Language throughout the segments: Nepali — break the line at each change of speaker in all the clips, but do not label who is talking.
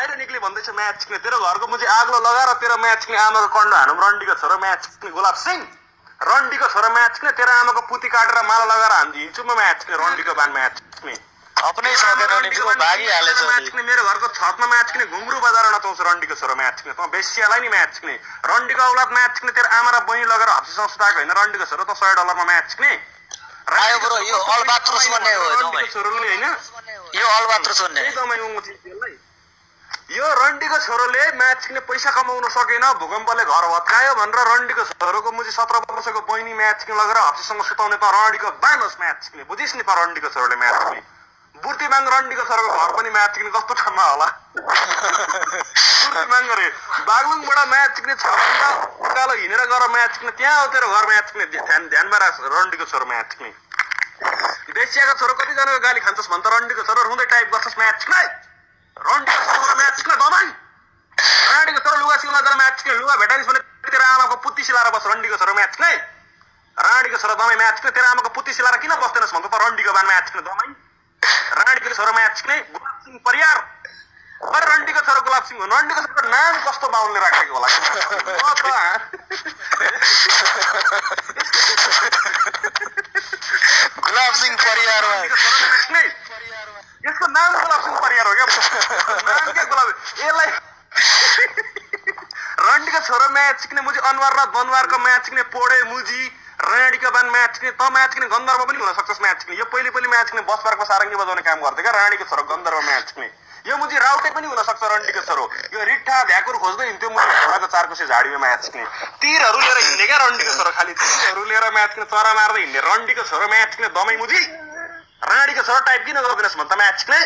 बाहिर निक्ली भन्दैछ म्याच किने तेरो घरको मुजी आग्लो लगाएर तेरो म्याच किने आमाको कण्ड हानौँ रन्डीको छोरो म्याच किने गुलाब सिंह रन्डीको छोरो म्याच किने तेरो आमाको पुती काटेर माला लगाएर हान्दिन्छु म म्याच किने रन्डीको बान म्याच किने
अपनै सकेन नि भागिहालेछ
म्याच किने मेरो घरको छतमा म्याच किने घुङ्रु बजाएर नचाउँछ रन्डीको छोरो म्याच किने त बेसियालाई नि म्याच किने रन्डीको औलाद म्याच किने तेरो आमा र बहिनी लगेर हप्सीसँग सुताएको होइन रन्डीको छोरो त $100 मा म्याच किने
आयो ब्रो यो अलबात्रुस भन्ने हो
रन्डीको छोरोले हैन
यो अलबात्रुस भन्ने
दमै उङ्गो त्यसलाई यो रन्डीको छोरोले म्याच किने पैसा कमाउन सकेन भूकम्पले घर भत्कायो भनेर रन्डीको छोरोको मुजी 17 वर्षको बहिनी म्याच किने लगेर हप्सीसँग सुताउने त रन्डीको बानस म्याच किने बुझिस् नि त रन्डीको छोरोले म्याच किने बुर्तिमाङ रन्डीको छोरोको घर पनि म्याच किने कस्तो ठाउँमा होला बुर्तिमाङ रे बागलुङबाट म्याच किने छ घण्टा उकालो हिँडेर गएर म्याच किने त्यहाँ हो तेरो घर म्याच किने ध्यानमा राख रन्डीको छोरो म्याच किने बेसियाको छोरो कतिजनाको गाली खान्छस् भन्छ रन्डीको छोरो रुँदै टाइप गर्छस् म्याच किने रन्डीको छोरो म्याच किने दमाई रन्डीको छोरो लुगा सिउन जान म्याच किने लुगा भेटाइस् भने तेरो आमाको पुत्ती सिलाएर बस रन्डीको छोरो म्याच किने राणीको छोरो दमाई म्याच किने तेरो आमाको पुत्ती सिलाएर किन बस्दैनस् भन्छ त रन्डीको बान म्याच किने दमाई राणीको छोरो म्याच किने गुलाब सिंह परियार अरे रन्डीको छोरो गुलाब सिंह रन्डीको छोरो नाम कस्तो बाउनले राखेको होला
गुलाब सिंह परियार
यसको नाम गुलाब सिंह परियार हो क्या नाम के गुलाब यसलाई रन्डीको छोरो म्याच किने मुजी अनुहारनाथ बनवारको म्याच किने पोडे मुजी राणीको बान म्याच किने त म्याच किने गन्धर्व पनि हुन सक्छस् म्याच किने यो पहिले म्याच किने बस पार्कको सारङ्गी बजाउने काम गर्दै क्या राणीको छोरो गन्धर्व म्याच किने यो मुजी राउटे पनि हुन सक्छ रन्डीको छोरो यो रिट्ठा भ्याकुर खोज्दै हिँड्थ्यो मुजी घोडाको चारकोसे झाडीमा म्याच किने तीरहरू लिएर हिँड्ने क्या रन्डीको छोरो खालि तीरहरू लिएर म्याच किने चरा मार्दै हिँड्ने रन्डीको छोरो म्याच किने दमै मुजी राणीको छोरो टाइप किन गर्दैनस् भन्छ म्याच किने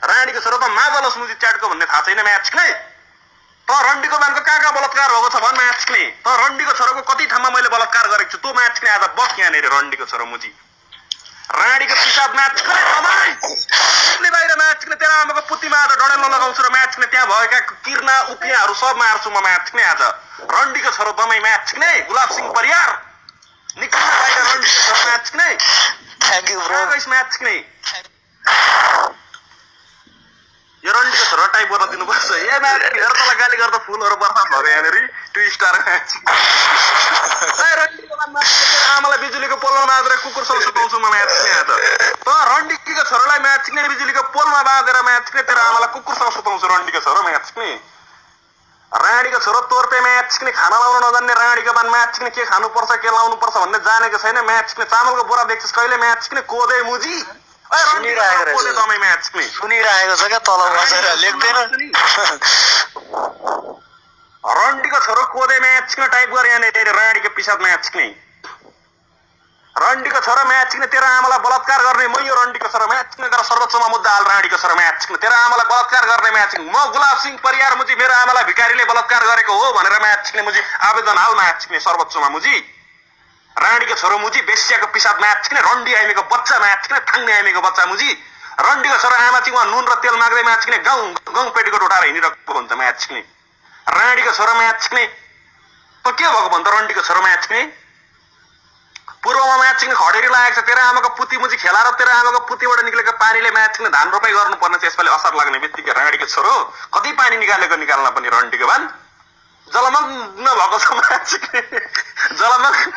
राणीको छोरो त माजलस मुजी च्याटको भन्ने थाहा छैन म्याच किने त रन्डीको बानको कहाँ बलात्कार भएको छ भन् म्याच किने त रन्डीको छोरोको कति ठाउँमा मैले बलात्कार गरेको छु तँ म्याच किने आज बस यहाँनिर रन्डीको छोरो मुजी राणीको पिसाब म्याच किने दमाई बाहिर म्याच किने तेरो आमाको पुत्तीमा आज डडेलो लगाउँछु र म्याच किने त्यहाँ भएका किर्ना उपियाहरू सब मार्छु म म्याच किने आज रन्डीको छोरो दमै म्याच किने गुलाब सिंह परियार निक्लिन बाहिर रन्डीको छोरो म्याच किने
थ्याङ्क यू ब्रो
म्याच किने यो रन्डीको छोरो टाइप गर्न दिनुपर्छ ए म्याच हेर तँलाई गाली गर्दा फुलहरू बर्खात भयो यहाँनिर टु स्टार म्याच आमालाई बिजुलीको पोलमा बाँधेर कुकुरसँग सुताउँछु म म्याच किने आज त रन्डीको छोरोलाई म्याच किने बिजुलीको पोलमा बाँधेर म्याच किने तेरो आमालाई कुकुरसँग सुताउँछु रन्डीको छोरो म्याच किने राणीको छोरो तोर्ते म्याच किने खाना लाउन नजान्ने राणीको बान म्याच किने के खानुपर्छ के लाउनुपर्छ भन्ने जानेको छैन म्याच किने चामलको बोरा देख्छस् कहिले म्याच किने कोदे मुजी
सुनिरहेको छ क्या तल बसेर लेख्दैन
रन्डीको छोरो कोदे म्याच किने टाइप गरे यहाँनिर राणीको पिसाब म्याच किने रन्डीको छोरो म्याच किने तेरो आमालाई बलात्कार गर्ने म यो रन्डीको छोरो म्याच किने गरेर सर्वोच्चमा मुद्दा हाल राणीको छोरो म्याच किने तेरो आमालाई बलात्कार गर्ने म्याच किने म गुलाब सिंह परियार मुजी मेरो आमालाई भिखारीले बलात्कार गरेको हो भनेर म्याच किने मुजी आवेदन हाल म्याच किने सर्वोच्चमा मुजी राणीको छोरो मुजी बेसियाको पिसाब म्याच किने रन्डी आइमेको बच्चा म्याच किने थाङ्ने आइमेको बच्चा मुजी रन्डीको छोरो आमा चाहिँ उहाँ नुन र तेल माग्दै म्याच किने गाउँ पेटीकोट उठाएर हिँडिरहेको हुन्छ म्याच किने राणीको छोरो म्याच किने त के भएको भन्छ रन्डीको छोरो म्याच किने पूर्वमा म्याच किने खडेरी लागेको छ तेरो आमाको पुती मुजी खेलाएर तेरो आमाको पुतीबाट निक्लेको पानीले म्याच किने धान रोपाइ गर्नुपर्ने चाहिँ यसपालि असर लाग्ने बित्तिकै राणीको छोरो कति पानी निकाल्न पनि रन्डीको बान जलमग्न भएको छ म्याच किने जलमग्न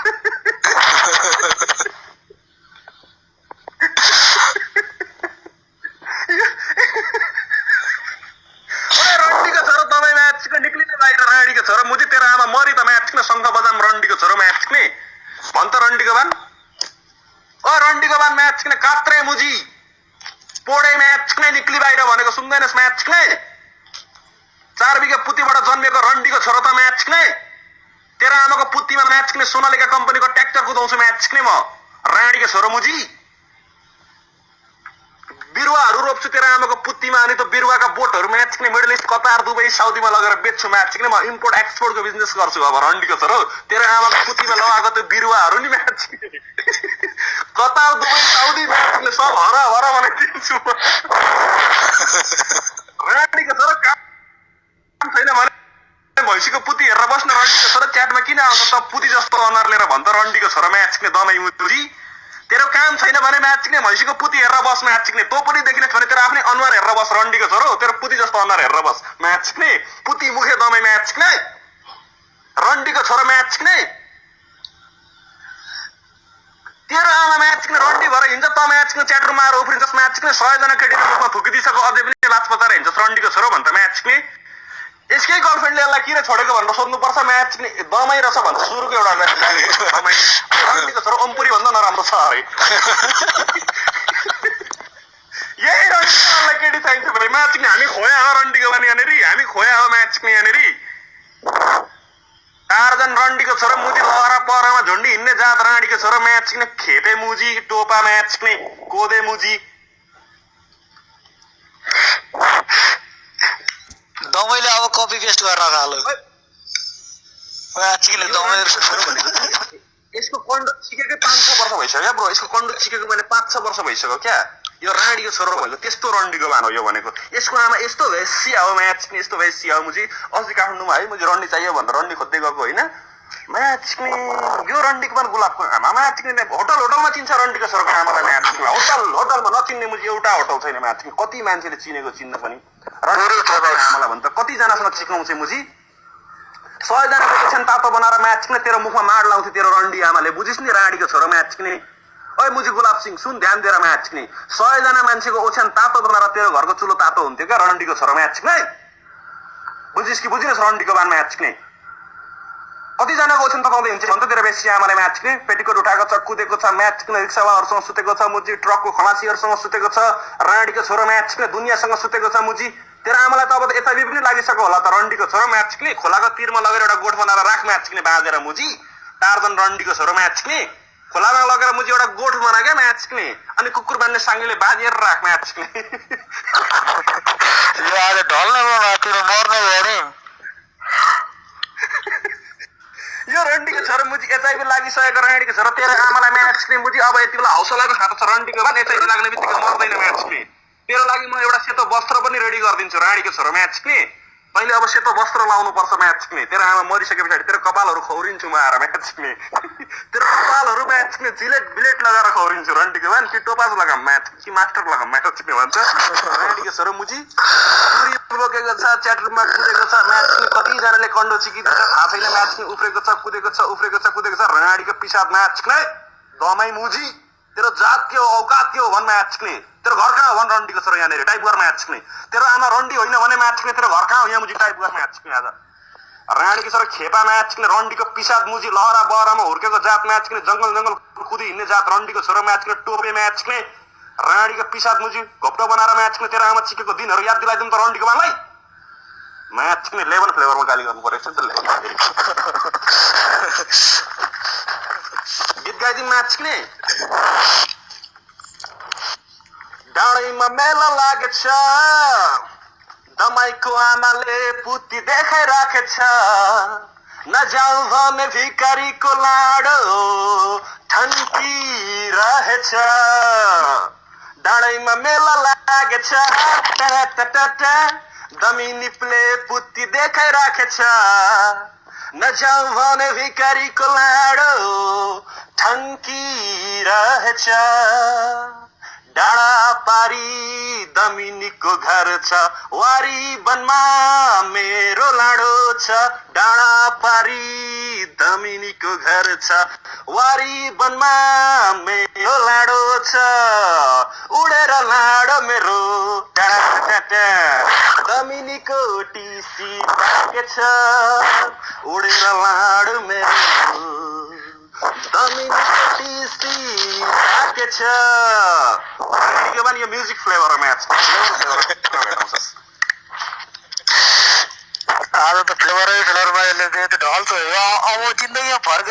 रन्डीको छोरो दमै म्याच किने निक्लिने बाहिर राणीको छोरो मुजी तेरो आमा मरि त म्याच किने शङ्ख बजाम रन्डीको छोरो म्याच किने भन्छ रन्डीको बान रन्डीको बान म्याच किने कात्रे मुजी पोडे म्याच किने निक्ली बाहिर भनेको सुन्दैनस् म्याच किने 4 बिघा पुत्तीबाट जन्मेको रन्डीको छोरो त म्याच किने तेरो आमाको पुत्तीमा म्याच किने सोनालिका कम्पनीको ट्र्याक्टर कुदाउँछु म्याच किने म राणीको छोरो मुजी बिरुवाहरू रोप्छु तेरो आमाको पुत्तीमा अनि त बिरुवाका बोटहरू म्याच किने मिडल इस्ट कतार दुबई साउदीमा लगेर बेच्छु म्याच किने म इम्पोर्ट एक्सपोर्टको बिजनेस गर्छु अब रन्डीको छोरो तेरो आमाको पुत्तीमा लगाएको त्यो बिरुवाहरू नि म्याच किने कतार दुबई साउदी म्याच किने सब हरा भरा भने दिन्छु राणीको छोरो काम छैन भने भैँसीको पुती हेरेर बस्न रन्डीको छोरो च्याटमा किन आउँछ त पुती जस्तो अनुहार लिएर भन्छ रन्डीको छोरो म्याच किने दमै मुजी तेरो काम छैन भने म्याच जिक्ने, भैँसीको पुती हेरेर बस म्याच जिक्ने। तँ पनि देखिने भने तेरो आफ्नै अनुहार हेरेर बस रन्डीको छोरो, तेरो पुती जस्तो अनुहार हेरेर बस म्याच जिक्ने। पुती मुखे दमै म्याच जिक्ने, रन्डीको छोरो म्याच जिक्ने। तेरो आमा म्याच जिक्ने रन्डी भएर हिँड्छ, त म्याच जिक्ने च्याटरमा आएर उफ्रिन्छस् म्याच जिक्ने। 100 जना केटीको मुखमा थुकिदिइसक्यो, अझै पनि लाज पताएर हिँड्छस् रन्डीको छोरो भन्छ म्याच जिक्ने। यसकै गर्लफ्रेन्डले यसलाई किन छोडेको भनेर सोध्नुपर्छ म्याच जिक्ने। दमै रहेछ भन्छ सुरुको एउटा दमै। रन्डीको छोरो ओम्पुरी भन्दा नराम्रो छ अरे। यही रन्डीलाई केटी चाहिन्छ भने म्याच जिक्ने। हामी खोया हो रन्डीको भने यहाँनिर, हामी खोया हो म्याच जिक्ने यहाँनिर। 4 जन रन्डीको छोरो मुजी लहरा पहरामा झुन्डी हिँड्ने जात राँडीको छोरो म्याच जिक्ने। खेपे मुजी टोपा म्याच जिक्ने, कोदे मुजी।
दमैले अब कपी पेस्ट गरेर खालो म्याचले दमै
यसको कन्डक्ट सिकेकै 5-6 वर्ष भइसक्यो ब्रो। यसको कन्डक्ट सिकेको मैले 5-6 वर्ष भइसक्यो क्या। यो राँडीको छोरो भनेको त्यस्तो रन्डीको बान हो यो भनेको। यसको आमा यस्तो भेसिया हो म्याच जिक्ने, यस्तो भेसिया हो मुजी। अस्ति काठमाडौँमा है मुजी रन्डी चाहियो भनेर रन्डी खोज्दै गएको होइन, म्याच जिक्ने यो रन्डीको बान गुलाबको आमा म्याच जिक्ने। होटलमा चिन्छ रन्डीको छोरोको आमालाई म्याच जिक्ने। होटलमा नचिन्ने मुजी एउटा होटल छैन म्याच जिक्ने। कति मान्छेले चिनेको चिन्न पनि रन्डीको आमालाई भन्छ। कतिजनासँग चिक्राउँछ मुजी। 100 जनाको एकछिन तातो बनाएर म्याच जिक्ने। तेरो मुखमा माड लाउँथ्यो तेरो रन्डी आमाले, बुझिस् नि राँडीको छोरो म्याच जिक्ने। ओइ मुजी गुलाब सिंह सुन ध्यान दिएर म्याच जिक्ने। 100 जना मान्छेको ओछ्यान तातो बनाएर तेरो घरको चुलो तातो हुन्थ्यो क्या रन्डीको छोरो म्याच जिक्ने। बुझिस् कि बुझिनस् रन्डीको बान म्याच जिक्ने। कतिजनाको ओछ्यान तताउँदै हुन्छ भन्छ तेरो बेसी आमाले म्याच जिक्ने। पेटीकोट उठाएको छ, कुदेको छ म्याच जिक्ने। रिक्सावालाहरूसँग सुतेको छ मुजी, ट्रकको खलासीहरूसँग सुतेको छ राँडीको छोरो म्याच जिक्ने। दुनियाँसँग सुतेको छ मुजी। तेरो आमालाई त अब त एचआइभी पनि लागिसक्यो होला त रन्डीको छोरो म्याच जिक्ने। खोलाको तिरमा लगेर एउटा गोठ बनाएर राख म्याच जिक्ने बाँधेर मुजी। 4 जन रन्डीको छोरो म्याच जिक्ने। खोलामा लगेर मुजी एउटा गोठ बना क्या म्याच जिक्ने। अनि कुकुर बान्ने साङ्गीले बाँधेर राख म्याच जिक्ने।
यो आज ढल्ने मातिर मर्ने भयो
यो रन्डीको छोरो मुजी एचआइभी लागिसकेको राँडीको छोरो तेरो आमालाई म्याच जिक्ने मुजी। अब यति बेला हौसलाको खातो छ रन्डीको बान। एचआइभी लाग्ने बित्तिकै मर्दैन म्याच जिक्ने। तेरो लागि म एउटा सेतो वस्त्र पनि रेडी गरिदिन्छु राँडीको छोरो म्याच जिक्ने। तैँले अब सेतो वस्त्र लाउनुपर्छ म्याच जिक्ने। तेरो आमा मरिसके पछाडि तेरो कपालहरू खौरिन्छु म आएर म्याच जिक्ने। तेरो कपालहरू म्याच जिक्ने जिलेट बिलेट लगाएर खौरिन्छु रन्डीको बान। कि टोपाज लगाम म्याच कि मास्टर लगाम म्याच जिक्ने भन्छ राँडीको छोरो मुजी। चुरी बोकेको छ, च्याटरुममा कुदेको छ म्याच जिक्ने। कतिजनाले कन्डो चिकिदिन्छ थाहा छैन म्याच जिक्ने। उफ्रेको छ कुदेको छ, उफ्रेको छ कुदेको छ राँडीको पिसाब म्याच जिक्ने। दमै मुजी तेरो जात के हो औकात के हो भन् म्याच जिक्ने। तेरो घर कहाँ हो भन् रन्डीको छोरो यहाँनिर टाइप गर म्याच जिक्ने। तेरो आमा रन्डी होइन भने म्याच जिक्ने। तेरो घर कहाँ हो यहाँ मुजी टाइप गर म्याच जिक्ने। आज राँडीको छोरो खेपा म्याच जिक्ने। रन्डीको पिसाब मुजी लहरा बहरामा हुर्केको जात म्याच जिक्ने। जङ्गल कुदी हिँड्ने जात रन्डीको छोरो म्याच जिक्ने। टोपे म्याच जिक्ने। राँडीको पिसाब मुजी घोप्टो बनाएर म्याच जिक्ने। तेरो आमा चिकेको दिनहरू याद दिलाइदिउँ त रन्डीको बानलाई म्याच जिक्ने। 11 फ्लेभरमा गाली गर्नु परेको छ गीत गाइदिउँ म्याच जिक्ने। डाँडैमा मेला लागेछ, दमाईको आमाले पुती देखाइराखेछ। नजाऊ भने भिकारीको लाडो ठन्किरहेछ। डाँडैमा मेला लागेछ, दमिनीले पुती देखाइराखेछ। नजाऊ भने भिकारीको लाडो ठन्किरहेछ। डाँडा पारी दमिनीको घर छ, वारी वनमा मेरो लाडो छ। डाँडा पारी दमिनीको घर छ, वारी वनमा मेरो लाडो छ। उडेर लाडो मेरो दमिनीको टिसी पाकेछ। उडेर लाडो मेरो दमिनीको टिसी पाकेछ। यो म्युजिक फ्लेभर हो म्याच।
आज त फ्लेभरै फ्लेभरमा यसले ढल्छ अब जिन्दगीमा फर्क